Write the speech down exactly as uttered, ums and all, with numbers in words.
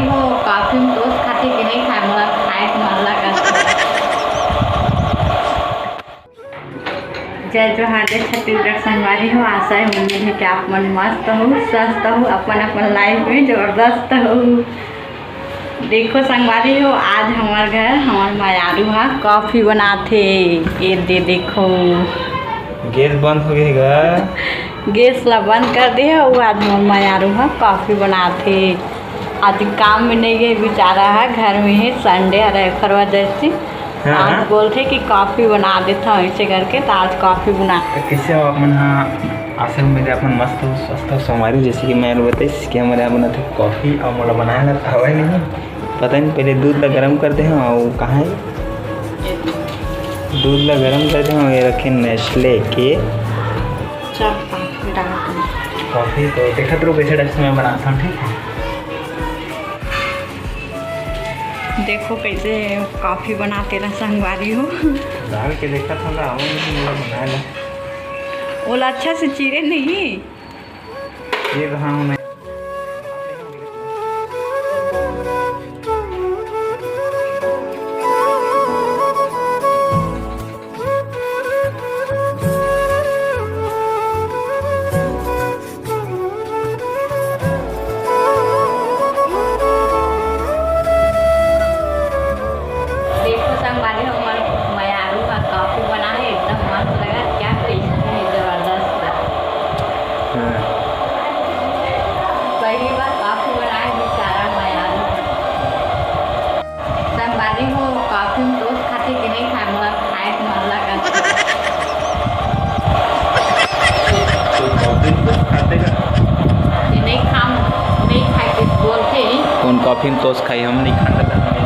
वो कॉफी में toast खाथे कि नहीं खाए, मोला खाए के मन लगत हे। जय जोहार, जय छत्तीसगढ़ संगवारी हो। आशा है, उम्मीद है कि आप मन मस्त हो, स्वस्थ हो, अपन अपन life में जबरदस्त हो। देखो संगवारी हो, आज हमर घर हमर मयारू हा कॉफी बनाथे। ये दे देखो, गैस बंद हो गे गा। गैस ला बंद कर दे हो। आज हमर मयारू हा कॉफी बनाथे। आज काम में नहीं गए बेचारा हा, घर में है, Sunday हरे, फरवा जैसी। हाँ। आज बोलथे कि कॉफी बना देता हूँ ऐसे करके, तो आज कॉफी बना। तो कैसे हो आप मन हा? आशा उम्मीद है आप मन मस्त हो, स्वस्थ हो, संगवारी। जैसे कि मैं बताइस कि हमर यहाँ बनाथे कॉफी, और मोला बनाए ला तो हवा नहीं। पता नहीं, पहले दूध ला गरम कर दे हूँ। और कहाँ है दूध ला गरम कर दे हूँ? ये रखे Nestle के चार पाँच डाल दो। कॉफी तो देखत रहो, कैसे type से मैं बनाता हूँ, ठीक है? देखो कैसे कॉफी बनाते रह संगवारी हो। डाल के देखा था ना, आवा नहीं, मोला बनाए ला। ओला अच्छा से चीरे नहीं। ये कहाँ हूँ मैं? देखो संगवारी हो, हमर मयारू हा कॉफी बना है, एकदम मस्त लगा, क्या taste है, जबरदस्त। हाँ। पहली बार कॉफी बनाए बेचारा मयारू। संगवारी हो, कॉफी में toast खाथे कि नहीं खाए, मोला खाए के मन लगत। तो कॉफी में toast खाथे का? ये नहीं खाम, नहीं खाए के बोलथे। कौन कॉफी में toast खाई? हम नहीं खाते।